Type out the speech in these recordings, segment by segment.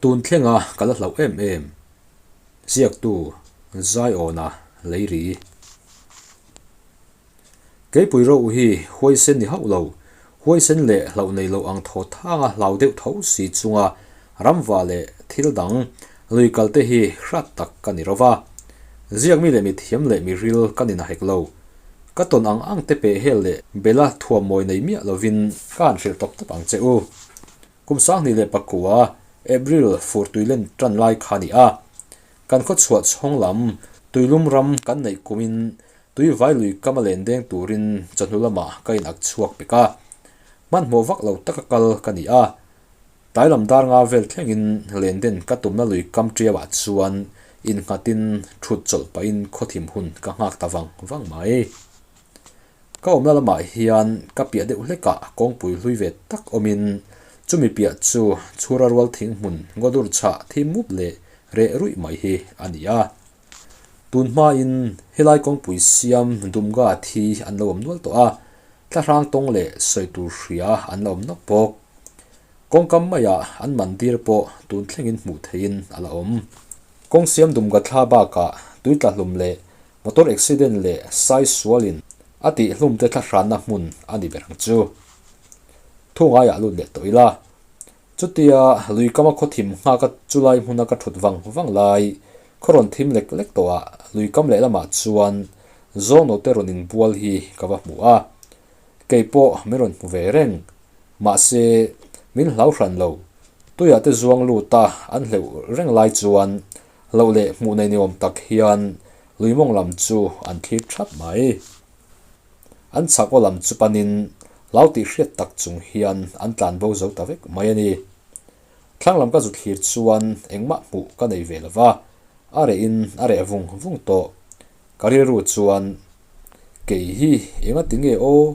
Tun thlenga ka la hlauh em em. Ziaktu Zaiawna Leiri. Keipui ro hi huaisen ni hauh lo, huaisen leh hlauh nei lo ang thaw thanga hlau deuh tho si chunga ramva leh thil dang lui kal te hi hrat tak ka ni ro va. Ziakmi leh mithiam leh miril ka ni na hek lo. Ka tawn ang ang te peh hel leh bela thuam mawi nei miah lovin ka han hrilh tawp tawp ang che u. Kum 2009 April fur tuilen tan lai kha ni a, kan khaw chhuah chhawng lam tuilum ram kan neih kumin tui vai lui kam a len deng turin chawhnu lamah ka in ak chhuak pek a. Hmanhmawh vak lo taka kal ka ni a, tlai lam dar nga vel thlengin len den ka tumna lui kam tiauah chuan innghatin thut chawlh pahin khawthim hun ka nghak ta vang vang mai. Ka awmna lamah hian ka piah deuh hlekah kawngpui hlui ve tak awmin chumi piah chu chhura rual thing hmun ngawdur chhah thi mup leh reh ruih mai hi a ni a. Tun hmain helai kawngpui siam Dumga thi an lo awm nual tawh a, thlahrang tawng leh sawi tur hria an la awm nawk bawk. Kawngkam maiah an mandir pawh tun thlengin hmuh theihin a la awm. Kawng siam Dumga thla bakah tui tla hlum leh Motor accident leh sai sualin a tih hlum te thlahranna hmun a ni ber ang chu. Thu ngaiah lut leh tawh ila. Chutia lui kama khaw thim nghaka chulai hmuna ka thut vang vang lai, khaw rawn thim lek lek tawhah lui kam lehlamah chuan zawng note rawn inbual hi ka va hmu a. Kei pawh min rawn hmu ve reng. Mahse, min hlau hran lo. Tuiah te zuang lut a an hleuh reng lai chuan Loh leh hmuh nei ni awm tak hian Luimawng lam chu an thlir thap mai. An chhak aw lam chu panin hlau tih hriat tak chung hian an tlan bo zo ta vek mai a ni. Thlang lam ka zu thlir chuan engmah hmuh ka nei ve lova, a reh in a reh vung vung tawh. Ka rilru chuan, Kei hi enga ti nge aw,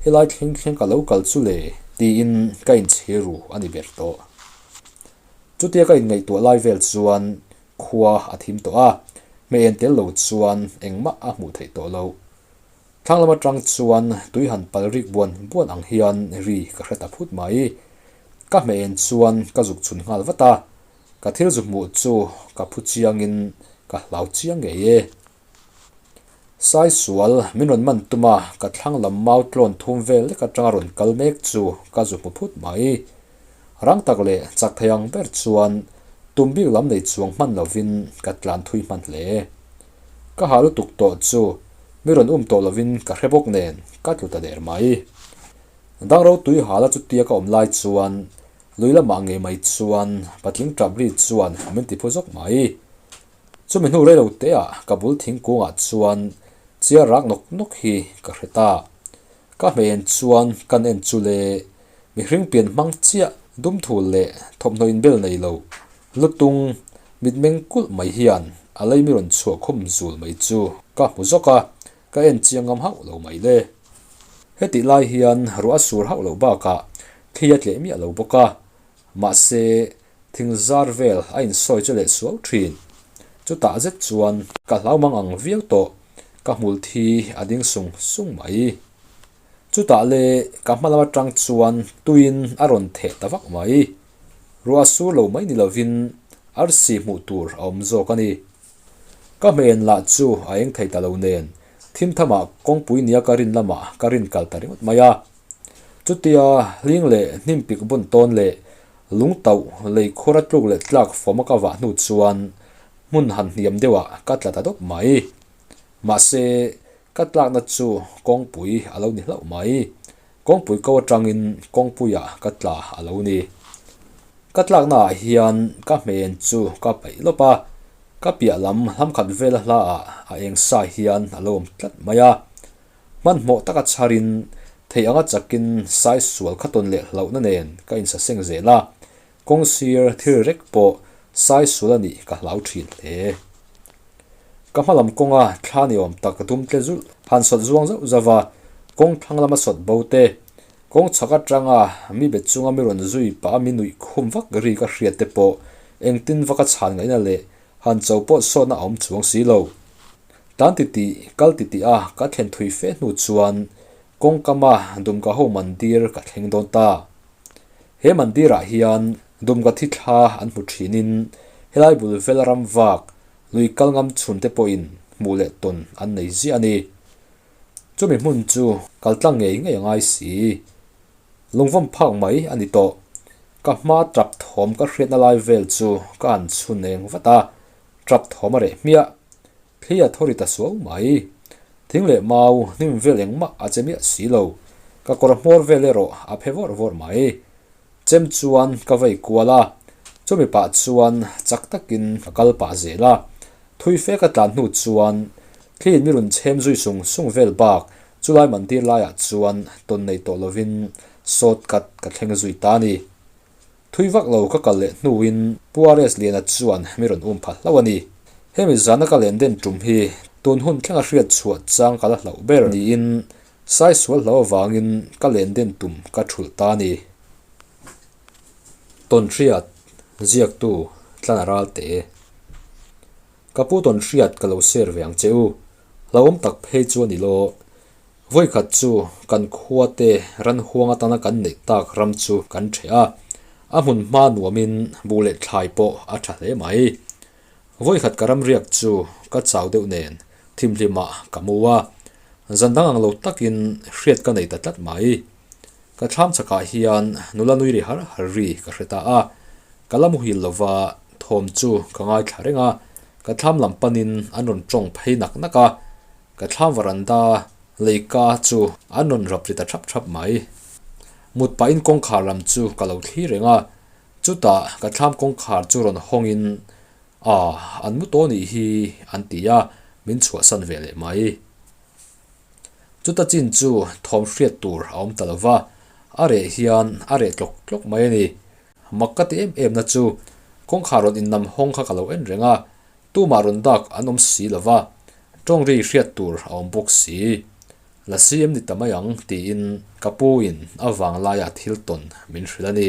helai thleng thleng ka lo kal chu le? Tiin ka inchhir ru a ni ber tawh. Chutia ka inngaihtuah lai vel chuan khua a thim tawh a, hmeh en tel lo chuan engmah a hmuh theih tawh loh. Thlang lam atang chuan tui han pal rik buan buan ang hian ri ka hre ta phut mai. Ka hmeh en chuan ka zuk chhun nghal vat a, ka thil zu hmuh chu ka phu chiangin ka hlau chiang ngei e. Sai sual min rawn man tum a, ka thlang lam mau tlawn thum vel lek atanga rawn kal mek chu ka zu hmu phut mai. Rang tak leh chak thei ang ber chuan tum bik lam nei chuang hman lovin ka tlan thui hman hle. Ka ha lutuk tawh chu mi rawn um tawh lovin ka hre bawk nen ka tlu ta der mai. Dangro tui hala chutia ka awm lai chuan lui lamah ngei mai chuan patling tap ri chuan min ti phu zawk mai. Chumi hnu rei lo teah ka bul thingkungah chuan chiar rak nawk nawk hi ka hre ta. Ka hmeihen chuan kan en chu le, mihring pian hmang chiah dum thul leh thawmhnaw inbel nei lo, lutung mitmeng kulh mai hian a lei mi rawn chhuah khum zul mai chu ka hmu zawk a, ka en chiang ngam hauh lo mai le. Hetih lai hian ruah a sur hauh loh bakah thli a tleh miah lo bawk a, mahse Thing zar vel a insawi che leh suau thin. Chutah zet chuan ka hlau mang ang viau tawh, ka hmul thi a ding sung sung mai. Chutah le ka hma lam atang chuan tuiin a rawn theh ta vak mai. Ruah sur lo mai ni lovin arsi hmuh tur a awm zawk a ni. Ka hmeihen lah chu a eng thei ta lo nen thim thamah kawngpui nia ka rin lamah ka rin kal ta ringawt mai a. Chutia hling leh hnim pik bun tawn leh Lungtauh lei khur a tluk leh tlak fawm a ka vah hnu chuan hmun han hniam deuhah ka tla ta dawp mai. Mahse, ka tlakna chu kawngpui a lo ni hlauh mai. Kawngpui ko atangin kawngpuiah ka tla a lo ni. Ka tlaknaah hian ka hmeihen chu ka paih lawp a, ka piah lam hlamkhat vela hlaah a eng sa hian a lo awm tlat mai a. Hmanhmawh taka chharin, thei anga chakin sai sual kha tawn leh hlauhna nen ka insaseng zel a, kawng sir thil rek pawh sai sual a nih ka hlau thin hle. Ka hma lam kawnga thla ni awm tak dum tle zulh han sawt zuang zauh zauh a, kawng thlang lama sawt bo te, kawng chhak atanga mi bet chunga mi rawn zui pah a mi nuih khum vak ri ka hriat te pawh engtin vaka chhan ngaihna leh han cho pawh sawtna a awm chuang si lo. Tan titih, kal titih a ka thlen thui fe hnu chuan kawngkama Dumka ho mandir ka thleng dawn ta. He mandirah hian Dumgathi thla an hmu thinin helai bul vel ram vak lui kal ngam chhun te pawhin hmuh leh tawn an nei ziah a ni. Chumi hmun chu kal tlang ngei ngei a ngai si. Lungvawm phak mai a ni tawh. Ka hma tap thawm ka hriatna lai vel chu ka han chhun eng vat a, tap thawm a reh hmiah. Thli a thaw ri ta suau mai. Thing leh mau hnim vel engmah a che miah si lo. Ka kawr hmawr vel erawh a phe vawr vawr mai. Chem chuan ka vei kual a, chumi pah chuan chak takin ka kal pah zel a. Thui fe ka tlan hnu chuan thliin mi rawn chhem zui sung sung vel bak chulai mantir laiah chuan tawn nei tawh lovin sawt kat ka thleng zui ta a ni. Thui vak lo ka kal leh hnuin Pu RS Liana chuan mi rawn um pha hlauh a ni. Hemi zana ka len den tum hi tun hun thlenga hriat chhuah chang ka la hlauh ber niin Saisual hlo avangin ka len den tum ka thulh ta a ni. Tawnhriat, ziaktu, Tlana Ralte. Ka pu tawnhriat ka lo share ve ang che u. Hlauhawm tak phei chu a ni lo. Vawikhat chu kan khua te ran huang atana kan neih tak ram chu kan ṭheh a, a hmun hma nuamin buh leh thlai pawh a ṭha hle mai. Vawikhat ka ram riak chu ka chau deuh nen thimhlimah ka mu a, zan dang ang lo takin hriat ka nei ta tlat mai. Ka thlam chakah hian nula nui ri har har ri ka hre ta a, ka la muhil lova thawm chu ka ngaithla reng a, ka thlam lam panin an rawn tawng phei nak nak a, Ka thlam varanda leika chu an rawn rap ri ta thap thap mai. Mut pahin kawngkhar lam chu ka lo thlir reng a, chutah ka thlam kawngkhar chu rawn hawngin Ah, an mu tawh nih hi an ti a, min chhuahsan ve leh mai. Chuta chin chu thawm hriat tur a awm ta lo va, a reh hian a reh tlawk tlawk mai a ni. Mak ka ti em em na chu kawngkhar rawn innam hawng kha ka lo en reng a, Tumah rawn dak an awm si lo va, tawng ri hriat tur a awm bawk si. La CM ni ta mai ang tiin ka pu in a vang laia thil tawn min hrilh a ni.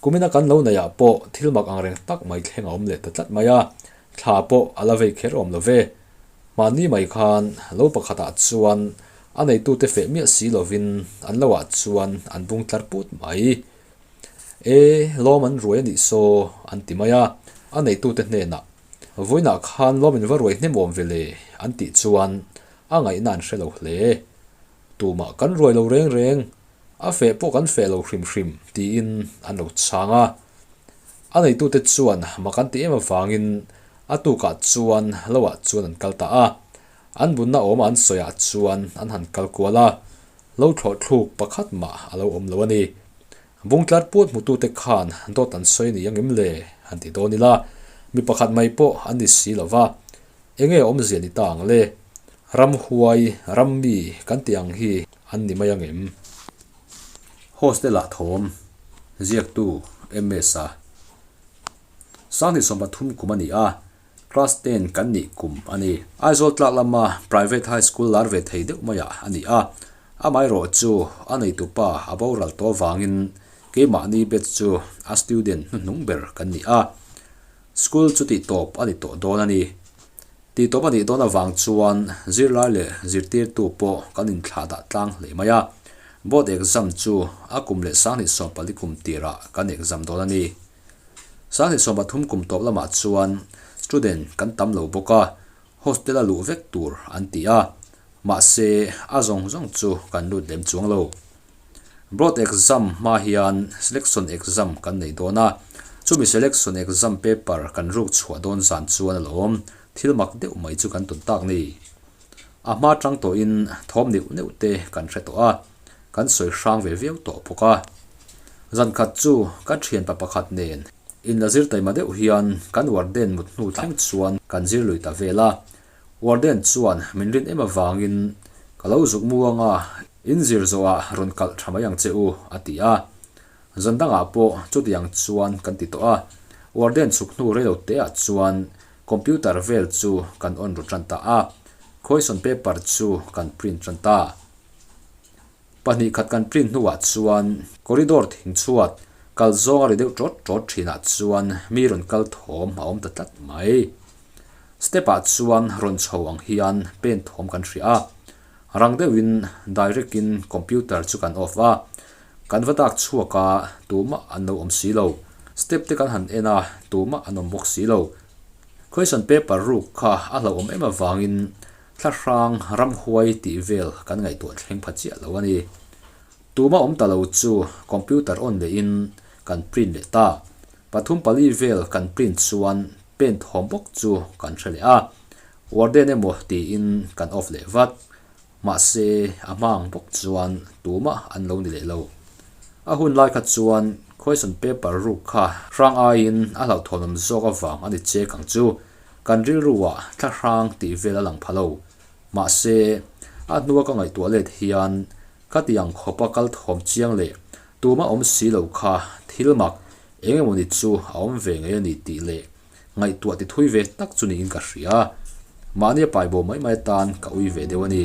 Kumina kan lo neihah pawh thil mak ang reng tak mai thleng a awm leh ta tlat mai a, thla pawh a la vei kher awm lo ve. Mahni mai khan lo pakhatah chuan a neitute feh miah si lovin an loah chuan an bung tlar put mai. E, lawm an ruai a nih saw, an ti mai a, a neitute hnenah, Vawiinah khan lawm in va ruai hnem awm ve le, an tih chuan a ngaihna an hre lo hle. Tumah kan ruai lo reng reng, a feh pawh kan feh lo hrim hrim, tiin an lo chhang a. A neitute chuan mak an ti em avangin a tukah chuan loah chuan an kal ta a, an bunna awma an sawiah chuan an han kal kual a, Lo thlawh thluk pakhat mah a lo awm lo a ni. Bungtlar puat hmutute khan dawt an sawi ni ang em le? Han ti dawn ila, mi pakhat mai pawh an ni si lo va, enge awmzia ni ta ang le? Ramhuai, rammi kan tih ang hi an ni mai ang em? Hostel-ah thawm ziaktu MS-a 2013 kum a ni a, Class ten kan nih kum a ni. Aizawl tlak lama private high school lar ve thei deuh maiah a ni a, amaherawh chu a neitupa a boral tawh avangin keimahni batch chu a student hnuhnung ber kan ni a. School chu tihtawp a ni tawh dawn a ni. Tihtawp a nih dawn avang chuan zirlai leh zirtirtu pawh kan inthlah dah tlang hle mai a. Board exam chu a kum leh 2014 kum tirah kan exam dawn a ni. 2013 kum tawp lamah chuan student kan tam lo bawk a, hostel a luh vek tur an ti a, mahse a zawng zawng chu kan lut lem chuang lo. Board exam hma hian selection exam kan nei dawn a, chumi selection exam paper kan ruk chhuah dawn zan chuan alawm thil mak deuh mai chu kan tawn tak ni. A hma tang tawhin thawm neuh neuh te kan hre tawh a. Kan sawi hrang ve viau tawh bawk a. Zan khat chu ka thianpa pakhat nen inla zir taima deuh hian kan warden mut hnu thleng chuan kan zir lui ta vel a. Warden chuan min rin em avangin ka lo zuk mu anga in zir zawhah rawn kalh tha mai ang che u a ti a. Zan dangah pawh chutiang chuan kan ti tawh a. Warden chhuk hnu reilo teah chuan computer vel chu kan on ru tan ta a. Question paper chu kan print tan ta. Pahnih khat kan print hnuah chuan corridor thing chhuat kal zawng a ri deuh tawt tawt thinah chuan mi rawn kal thawm a awm ta tlat mai. Step ah chuan rawn chho ang hian pen thawm kan hria a, rang deuhin direct in computer chu kan off a. Kan va dak chhuak a, tumah an lo awm si lo. Step te kan han en a, tumah an awm bawk si lo. Question paper ruk kha a hlauhawm em avangin thlahrang ramhuai tih vel kan ngaihtuah thleng pha chiah lo a ni. Tumah awm ta lo chu computer on lehin kan print leh ta. Pathum pali vel kan print chuan pen thawm bawk chu kan hre leh a. Warden emaw tiin kan off leh vat. Mahse, a hma ang bawk chuan tumah an lo ni leh lo. A hun lai kha chuan question paper ruk kha hrang aiin a hlauhthawnawm zawk avang a ni chek ang chu. Kan rilruah thla hrang tih vel a lang pha lo. Mahse, a hnua ka ngaihtuah let hian khatiang khawpa kal thawm chiang leh tumah awm si lo kha thil mak eng emawni chu a awm ve ngei a ni tih leh Ngaihtuah ti thui ve tak chu niin ka hria. Mahni a pai bo mai mai atan ka ui ve deuh a ni.